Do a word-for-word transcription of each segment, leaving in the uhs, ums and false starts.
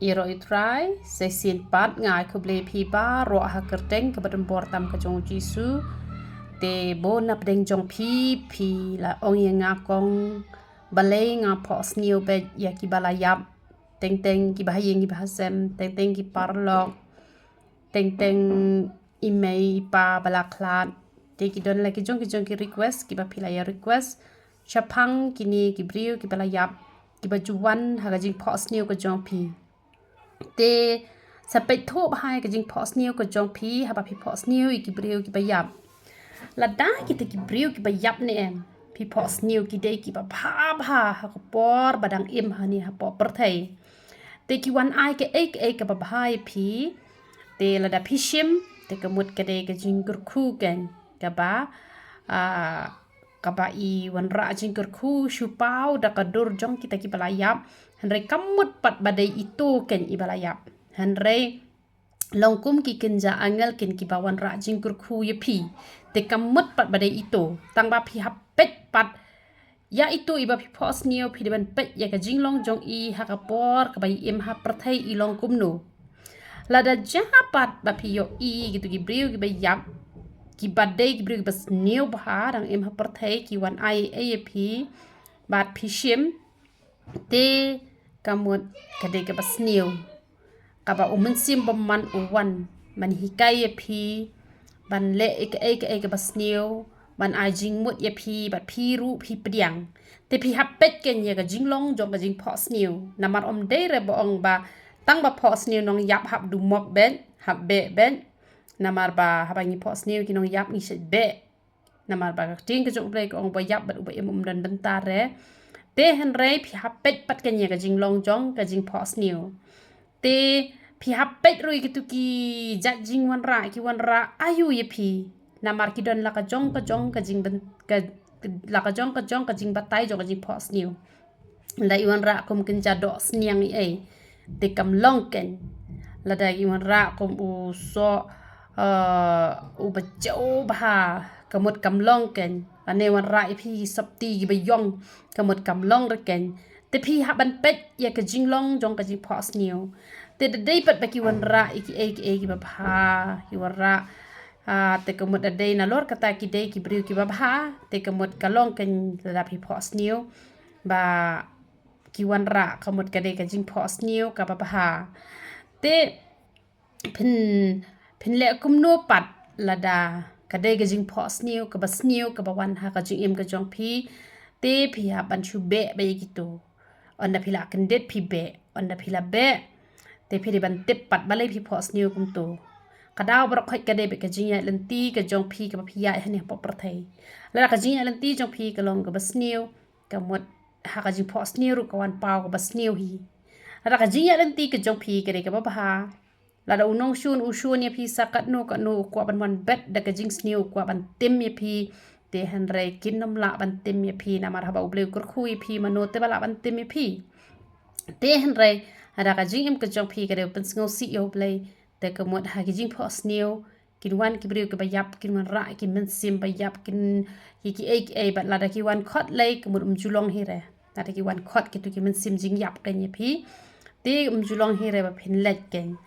Ïaroh ïa u Trai, sa shisien pat nga ai khublei ïa phi baroh ha ka kyrteng kaba donbor tam ka jong u Jisu. Te bun na pdeng jong phi, phi la ong ïa nga kong, balei nga phohsniew beit ïa kiba la ïap. Teng teng kiba ha ïing kiba ha sem, teng teng ki paralok, teng teng i mei i pa ba la khlad. Te ki don la ki jong ki jong ki request, kiba phi la ïa request shaphang kine ki briew kiba la ïap, kiba ju wan ha ka jingphohsniew ka jong phi. Te sa peit thuh bha ïa ka jingphohsniew ka jong phi haba phi phohsniew ïa ki briew kiba ïap. Lada kita ki briew kiba ïap ne em, phi phohsniew ki dei kiba bha bha ha ka por ba dang im hangne hapoh pyrthei. Te ki wan ai kaei kaei kaba bha ïa phi. Te lada phi shim, te ka mut ka dei ka jingkyrkhu keiñ kaba, ah, kaba i wanrah jingkyrkhu shu paw da ka dur jong kita kiba la ïap. Hynrei ka mut pat ba dei ito keiñ iba la ïap. Hynrei long kum ki kynja angel keiñ kiba wanrah jingkyrkhu ïa phi. Te ka mut pat ba dei ito. Tang ba phi hap peit pat ïa ito iba phi phohsniew, phi dei ban peit ïa ka jinglong jong i ha ka por kaba i im ha pyrthei i long kumno. Lada jia pat ba phi ïohi kito ki briew kiba ïap, kiba dei ki briew kiba sniew bha dang im ha pyrthei, ki wan ai ei ïa phi bad phi shim, te ka mut ka dei kaba sniew, kaba u Mynsiem Bakhuid u wan ban hikai ïa phi, ban leh ïa kaei kaei kaba sniew, ban ai jingmut ïa phi, bad phi ruh phi pdiang. Te phi hap peit keiñ ïa ka jinglong jong ka jingphohsniew. Namar ym dei re ba ong ba tang ba phohsniew nongïap hap dumok beit, hap beh beit. Namar ba haba ngi phohsniew ki nongïap ngi shait beh. Namar ba ka ktien ka jong U Blei ka ong ba ïap bad uba im um don bynta re. Te hynrei phi hap peit pat keiñ ïa ka jinglong jong ka jingphohsniew. Te phi hap peit ruh ïa kito ki jait jingwanrah, ki wanrah aïu ïa phi. Namar ki don la ka jong ka jong ka jingben-, ka, la ka jong ka jong ka jingbatai jong ka jingphohsniew. Lada i wanrah kum kynja doh sniang i ei, te kam long keiñ. Lada i wanrah kum u soh, eh, uba jew bha, ka mut kam long keiñ. Lane wanrah ïa phi sopti kiba ïong, ka mut kam long re keiñ. Te phi hap ban peit ïa ka jinglong jong ka jingphohsniew. Te da dei pat ba ki wanrah ïa kiei kiei kiba bha, ki wanrah, ah, te ka mut da dei nalor kata ki dei ki briew kiba bha, te ka mut ka long keiñ lada phi phohsniew ba ki wanrah, ka mut ka dei ka jingphohsniew kaba bha. Te phin, phin leh kumno pat lada ka dei ka jingphohsniew kaba sniew kaba wan ha ka jingim ka jong phi. Te phi hap ban shu beh bha ïa kito. Ynda phi la kyndit phi beh, ynda phi la beh, te phi dei ban tip pat balei phi phohsniew kumto. Ka daw baroh khoit ka dei beit ka jingïaid lynti ka jong phi kaba phi ïaid hangne hapoh pyrthei. Lada ka jingïaid lynti jong phi ka long kaba sniew, ka mut ha ka jingphohsniew ruh ka wan paw kaba sniew hi. Lada ka jingïaid lynti ka jong phi ka dei kaba bha, lada u nongshun u shun ïa phi sa katno katno u kwah ban wan bet da ka jingsniew, u kwah ban tim ïa phi. Te hynrei kin ym lah ban tim ïa phi, namar haba U Blei u kyrkhu ïa phi, mano te ba lah ban tim ïa phi. Te hynrei lada ka jingim ka jong phi ka dei ban pynsngewsih ïa U Blei, te ka mut ha ki jingphohsniew kin wan ki briew kiba ïap, kin wanrah ki mynsiem ba ïap, kin, ki, kiei kiei, bad lada ki wan khot lei ka mut ym ju long hi re. Lada ki wan khot kito ki mynsiem jingïap keiñ ïa phi, te ym ju long hi re ba phin leit keiñ.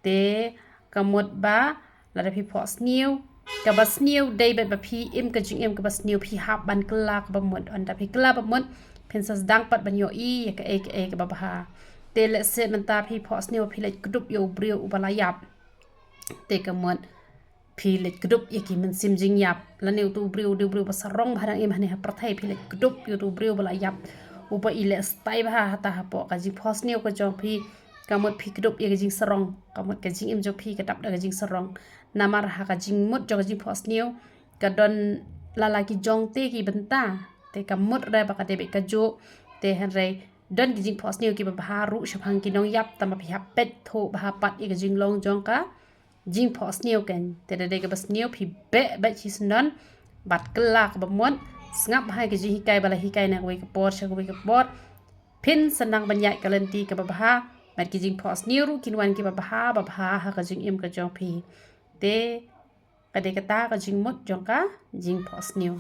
Te ka mut ba lada phi phohsniew kaba sniew, dei beit ba phi im ka jingim kaba sniew, phi hap ban kylla kaba mut. Ynda phi kylla ba mut, phin sa sdang pat ban ïohi ïa kaei kaei kaba bha. Te lehse mynta phi phohsniew phi leit kdup ïa u briew uba la ïap, te ka mut phi leit kdup ïa ki mynsiem jingïap. Lane uto u briew u dei u briew ba sarong ba dang im hangne ha pyrthei, phi leit kdup ïa uto u briew ba la ïap, uba i leh stai bha hata hapoh ka jingphohsniew ka jong phi. Ka mut phi kdup ïa ka jingsarong, ka mut ka jingim jong phi ka dap da ka jingsarong. Namar ha ka jingmut jong ka jingphohsniew ka don la la ki jong te ki bynta. Te ka mut re ba ka dei beit kajuh. Te hynrei don ki jingphohsniew kiba bha ruh shaphang ki nongïap, tangba phi hap peit thuh bha pat ïa ka jinglong jong ka jingphohsniew keiñ. Te da dei kaba sniew phi beh beit shisyndon bad kylla kaba mut. Sngap bha ïa ka jinghikai ba la hikai na kawei ka por sha kawei ka por. Phin sa nang ban ïaid ka lynti kaba bha, bad ki jingphohsniew ruh kin wan kiba bha ba bha ha ka jingim ka jong phi. Te ka dei kata ka jingmut jong ka jingphohsniew.